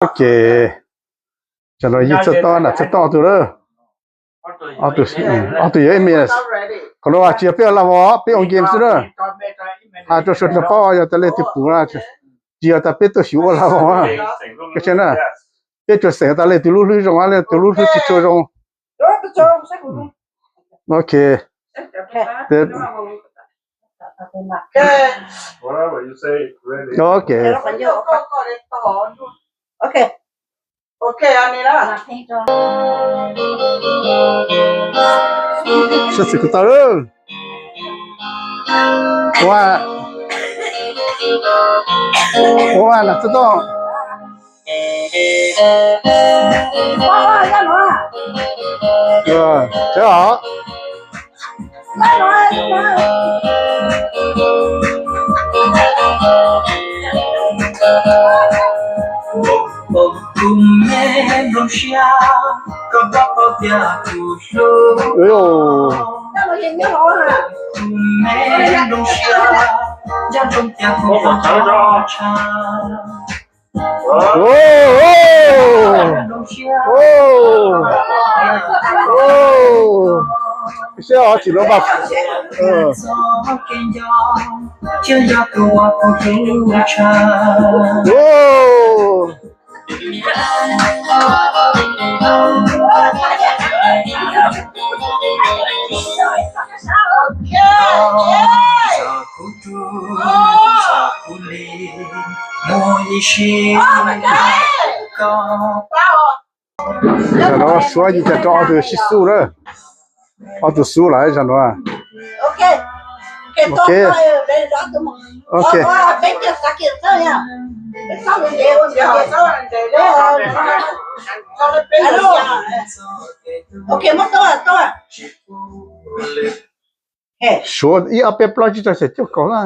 Ok, tam no yeej txog tob na, txog tob ob tug lawm. Ob tug yog ib me. Qhov no tsis yog peb ua live os, peb ua game xwb na. Hais rau sawv daws paub, yog tas leej twg pum na, tsis yog tas peb tuaj xyuas ua live os. Koj saib na, peb tsuas xeem tas leej twg lub hlwb zoo, leej twg lub hlwb tsis tshua zoo. Ok. Ok. Sab xwm kuv tau lawm. Ua, ua na txog toj. Sawv os. Seb os, tsis no mas. Zaum no Suav yeej coj rau ob tug sib xub na. Ob tug xub lawm zaum no. Ok. Ok. Suav ib ob peb plaub tsib rau xya cuaj kaum na.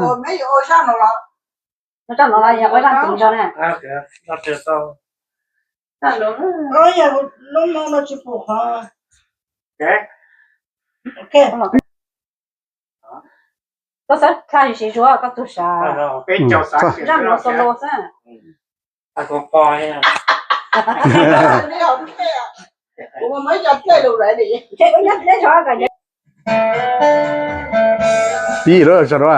Koj xav tha siv zuav koj tug sav, zaj no solo xwb. Pib lawm zaum no,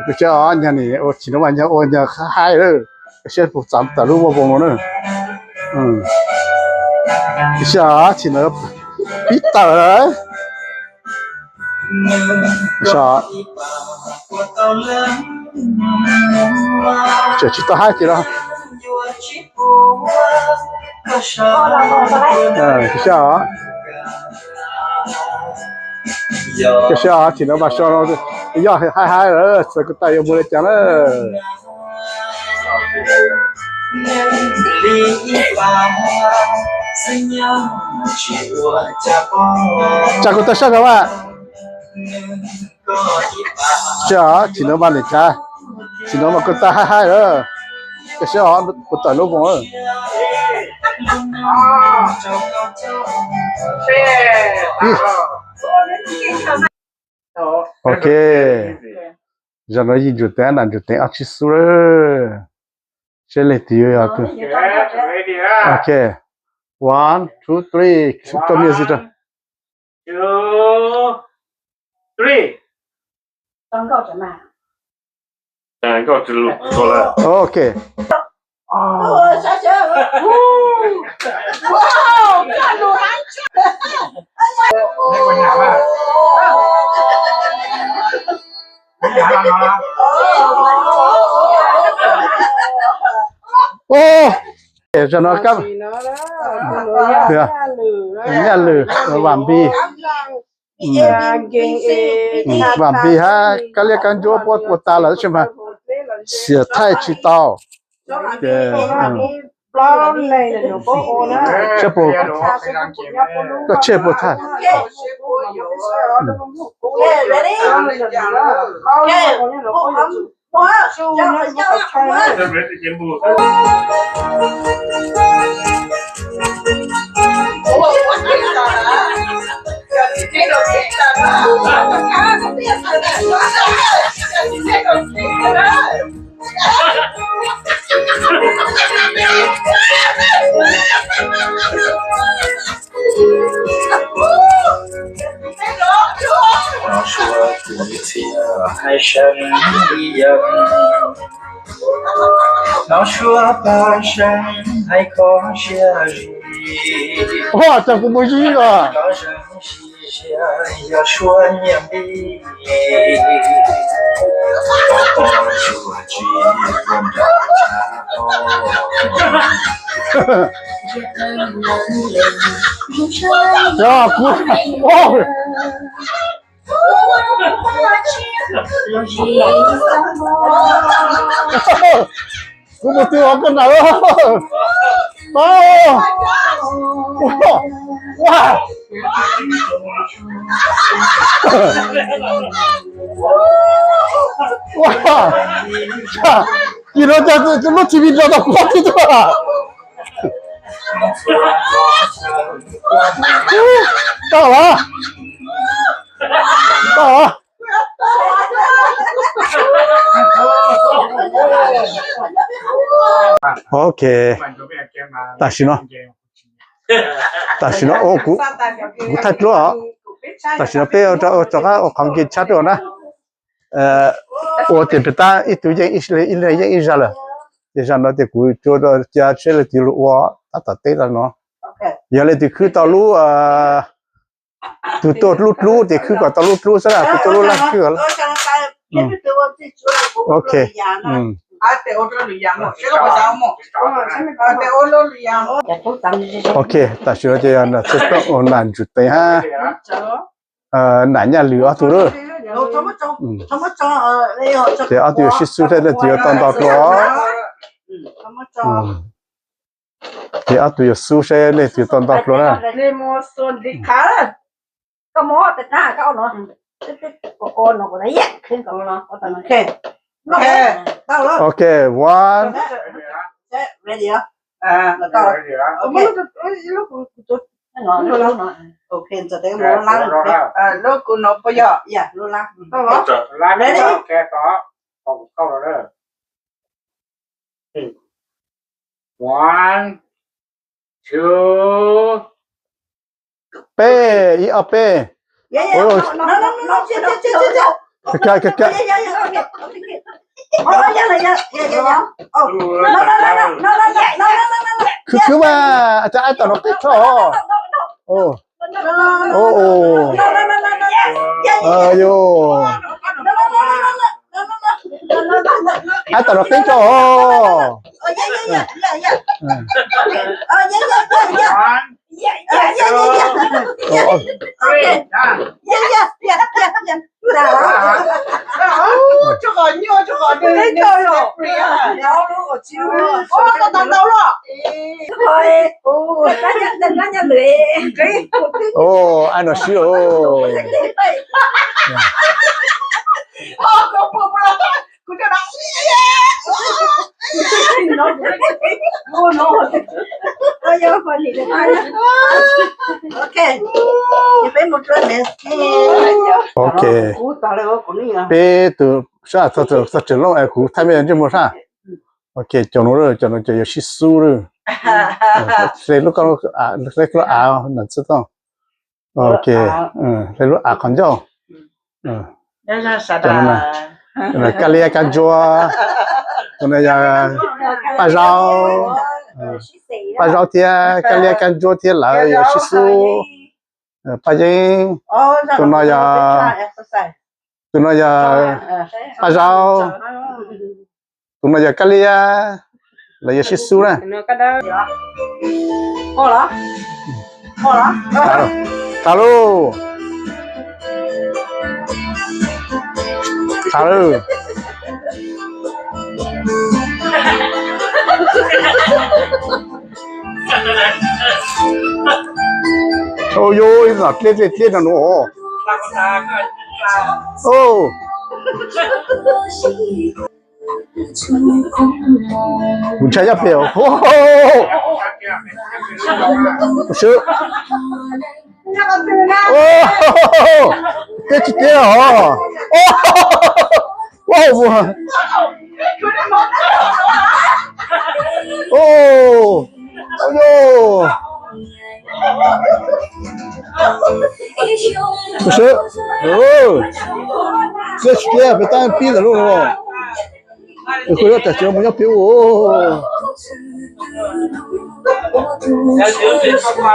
koj saib os, nyag ni ua tsis no mas nyag ua nyag haib lawm, koj saib puas txav tawm lub voj voos no na. Koj saib os, tsis no pib tawm lawm. Tseem tsis tau haib ces no. Koj saib os, koj saib os, tsis no mas so no yog haib haib lawm, txawm kuv tawm yuav mus li cas na. Tsam kuv tawm sab nraud mas. Tsis no mas niam tsav, tsis no mas kuv tawm haib haib lawm. Koj saib os, kuv tawm lub voos. Ok, zaum no yeej ntsum teev na, ntsum teev ob tsib xub lawm. Seb leej twg yuav yog tus. Ok, one, two, three, rau music rau. Ok. Zaum no kab, Nyaj Lwm, Vam Npis, Vam Npis hab Kab Liab Kab Ntsuab puab ua tas lawm tab sis mas xiam thaij tsis tau. Ces seb puas, koj tseg puas thaij. seev li yam, no suav pab seev hais kho siab zim. Ua cas kuv mus zib os. Koj seev sim siab yog suav nyiaj npib, koj pom tsuas tsis ua nram tshav pob. Yog kuv, kuv mus twg os koj nawb. Tau. Ua, ua, ua, kis no cas lub T V nrog tau kuv twb tuaj. Tau los, tau los. Ok, tam sim no, tam sim no kuv, kuv thaij duab os. Tam sim no peb rov qab ua qhov nkig tshab rau na. Ua tias pem tab ib tug yeej ib leeg yeej ib zaj lawm, ces zaj no ces kuv ua rau ca seb leej twg los ua tab tom teb rau no. Yog leej twg khwb tau lub, tus tuaj lub dlub ces khwb kom tau lub dlub xwb na, tus tuaj lub lab khwb. Ok. Ok, tam sim no ces yog nam txwj tooj ua nam ntsws teev hab nam nyaj lwm ob tug lawm. Ces ob tug yuav sib xub saib leej twg yuav tau nto dlua. Ces ob tug yuav xub saib leej twg tau nto dlua na. Ok, one. One, two. Peb, ib ob peb. Khwv khwv mas, ab tom no qeb tso. Ab tom no qeb tso. Ab no sib. Ok, peb tus sab txog tseem loj es kuv thaij mej ntsej muag sab. Ok, cov no, cov no ces yuav sib xub lawm. Hle lub, hle lub av nam txwj tooj. Ok, hle lub av qhov ncauj. Kab liab kab ntsuab, tus no yog Paj Zaub, Paj Zaub thiab kab liab kab ntsuab thiab lawv yuav sib xub. Paj Yeeb, tus no yog, tus no yog Paj Zaub, tus no yog kab liab, lawv yuav sib xub na. Tau lauj. Tau lauj. Ua yuav ib nom dleb dleb dleb no nua. Kuv ntshai nyob pem. Sib. Teb tsis teb os. Sib. Tsis tau peb tab pib ntawm lub no. Kuv yuav tas tsis mus nyob peb ua.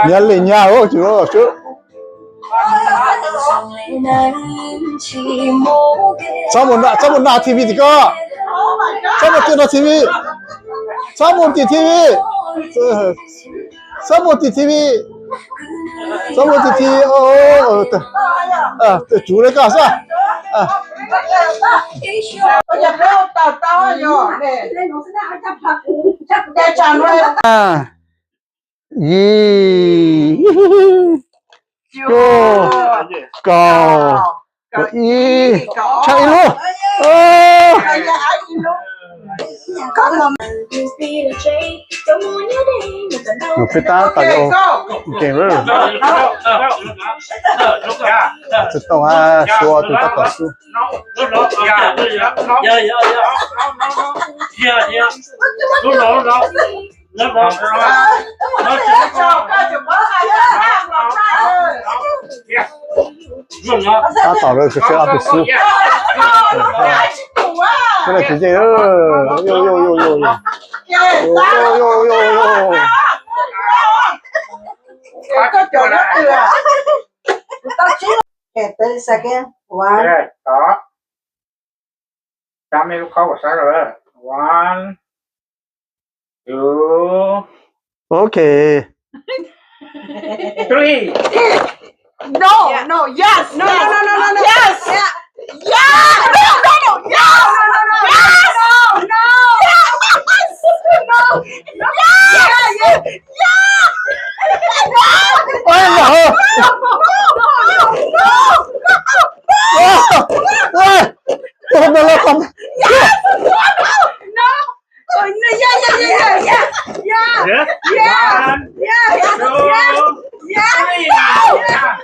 Nyab li nyab ua tsis los sub. Txhob mus na, txhob mus na T V tim ko. Txhob mus tim no T V. Txhob mus tim T V. Txhob mus tim T V. Txhob mus tim T V. Tsuv li koj xwb. Yim, cuaj, kaum, kaum ib, tshaj ib lub. Peb tab tom ua game lawm. Tsis tau suav tus tab tom xub. Tab tom lawm sawv sawv ob tug xub. Sawv daws tsis yeej. One, two, okay. Three. No, no, yes, no, no, no, no, no, no. Yes. Yeah. Yeah. No, no, no, no, no. Yes. No, no, no. Yes. No. No. Yeah, yeah. Yeah. No. No. No. No. No. No. No. Oh, no, yeah, yeah, yeah, yeah, yeah, yeah. Yeah. Yeah. One, yeah, yeah, two, yeah, yeah, three. Yeah.